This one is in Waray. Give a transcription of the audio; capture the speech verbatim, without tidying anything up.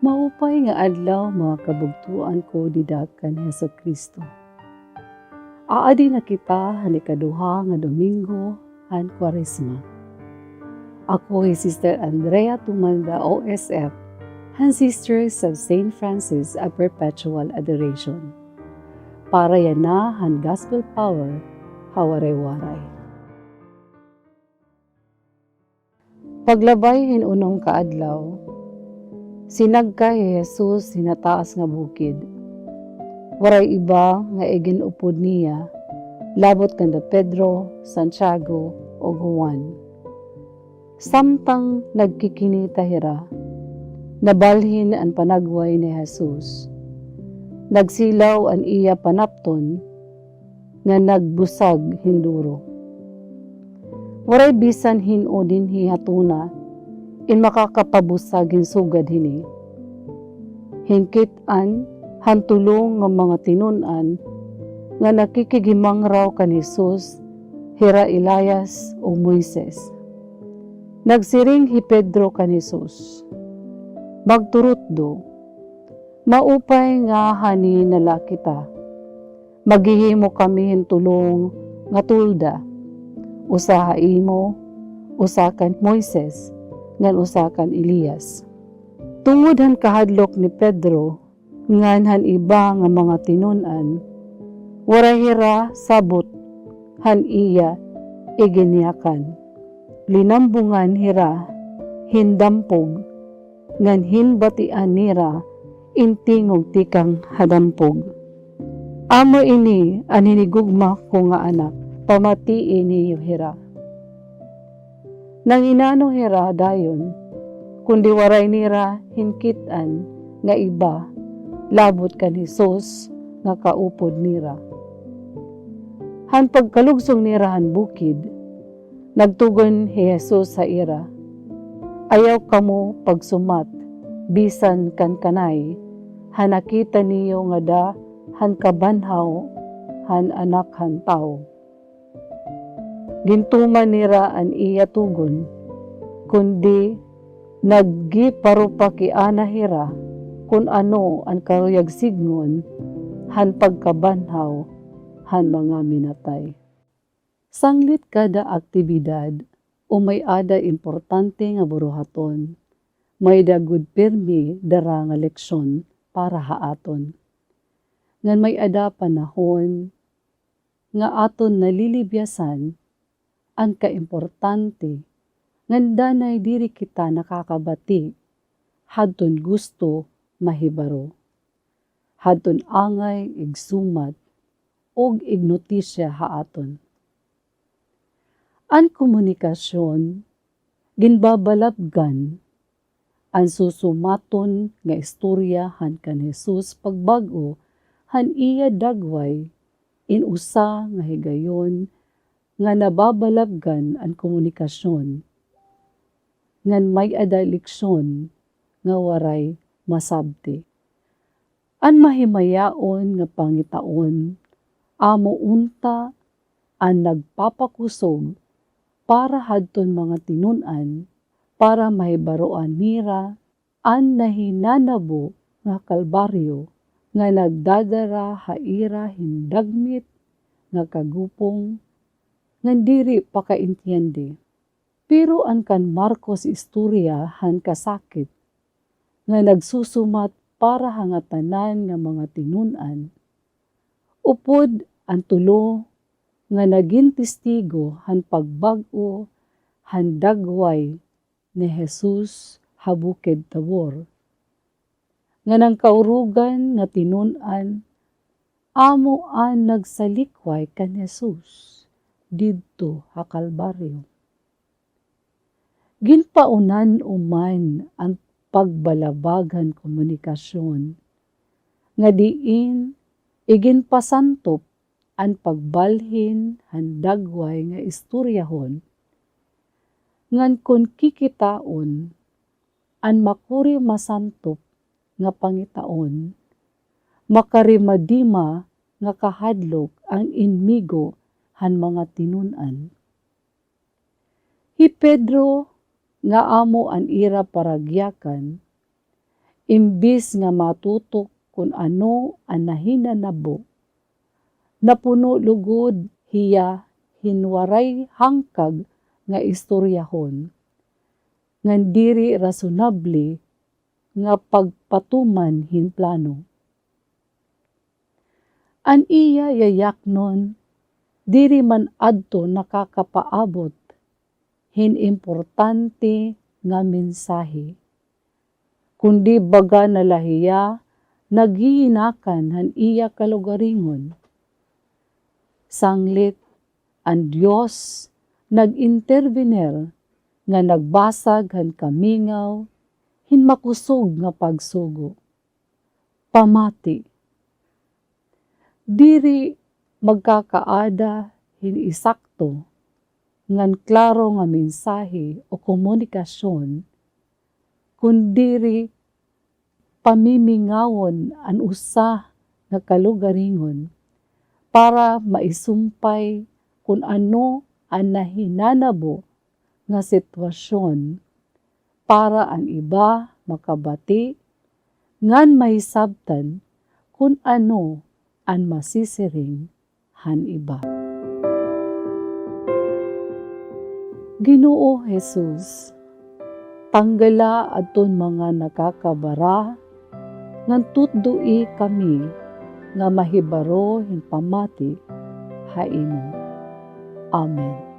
Maupay nga adlaw, mga kabugtoan ko dida kan Hesukristo. Aadi na kita han ikaduha nga Domingo han Kwaresma. Ako hi Sister Andrea Tumanda, O S F, han Sisters of Saint Francis of Perpetual Adoration. Para yana han Gospel Power ha Waray-Waray. Paglabay hin unom ka adlaw, sinagka hi Jesus hin hataas nga bukid. Waray iba nga igin-upod niya, labot kanda Pedro, Santiago, ug Juan. Samtang nagkikinita hira, nabalhin an panagway ni Jesus. Nagsilaw an iya panapton, nga nagbusag hin duro. Waray bisan hin-o dinhi ha tuna in makakapabusag hin sugad hini. Hinkit-an han tulo nga mga tinun-an nga nakikighimangraw kan Jesus, hira Elias ug Moises. Nagsiring hi Pedro kan Jesus, "Magturutdo, maupay nga hani na la kita. Maghihimo kami hin tulo nga tolda, usa ha imo, usa kan Moises, ngan usa kan Elias." Tungod han kahadlok ni Pedro ngan han iba nga mga tinun-an, waray hira sabot han iya iginyakan. Linambungan hira hin dampog ngan hinbatian nira in tingog tikang ha dampog, "Amo ini an hinigugma ko nga Anak, pamatii niyo hira." Nanginano hira dayon, kundi waray nira hinkit-an nga iba labot kan Jesus nga kaupod nira. Han pagkalugsong nira han bukid, nagtugon hi Jesus ha ira, "Ayaw kamo pagsumat bisan kan kanay han nakita niyo ngada han kabanhaw han Anak han Tawo." Gintuman nira an iya tugon, kundi naggiparupakiana hira kon ano an karuyag sidngon han pagkabanhaw han mga minatay. Sanglit kada aktibidad o may-ada importante nga buruhaton, may-ada gud pirmi dara nga leksyon para ha aton. Ngan may-ada panahon nga aton nalilibyasan an kaimportante ngan danay diri kita nakakabati hadton gusto mahibaro, hadton angay igsumat ug ignotisya ha aton. An komunikasyon ginbabalabgan. An susumaton nga istorya han kan Jesus pagbag-o han iya dagway in usa nga higayon nga nababalabgan an komunikasyon, ngan may-ada leksyon nga waray masabti. An mahimayaon nga pangitaon, amo unta an nagpapakusog para hadton mga tinun-an, para mahibaroan nira an nahinanabo nga Kalbaryo nga nagdadara ha ira hin dagmit nga kagupong ngan diri pakaintiyende. Pero an kan Marcos istorya han kasakit nga nagsusumat para ha ngatanan nga mga tinun-an, upod an tulo nga nagin testigo han pagbag-o han dagway ni Jesus ha Bukid Tabor, ngan an kaurugan nga tinun-an amo an nagsalikway kan Jesus didto ha Kalbaryo. Ginpaunan-o man an pagbalabag han komunikasyon, nga diin iginpasantop an pagbalhin han dagway nga istoryahon, ngan kon kikitaon an makuri masantop nga pangitaon, makarimadima nga kahadlok an enemigo han mga tinun-an. Hi Pedro, nga amo an ira paragyakan, imbis nga matutok kon ano an nahinanabo, napuno lugod hiya hin waray hangkag nga istoryahon ngan diri rasonable nga pagpatuman hin plano. An iya yayaknon diri man adto nakakapaabot hin importante nga mensahe, kundi baga na la hiya naghihinakan han iya kalugaringon. Sanglit, an Dios nag-intervenir nga nagbasag han kamingaw hin makusog nga pagsugo. Pamati. Diri magkakaada hin isakto ngan klaro nga mensahe o komunikasyon, kun diri pamimingawon an usa nga kalugaringon para maisumpay kun ano an nahinanabo nga sitwasyon para an iba makabati ngan mahisabtan kun ano an masisiring han iba. Ginoo Jesus, tanggala adton mga nakakabara ngan tutdoi kami nga mahibaro hin pamati ha imo. Amen.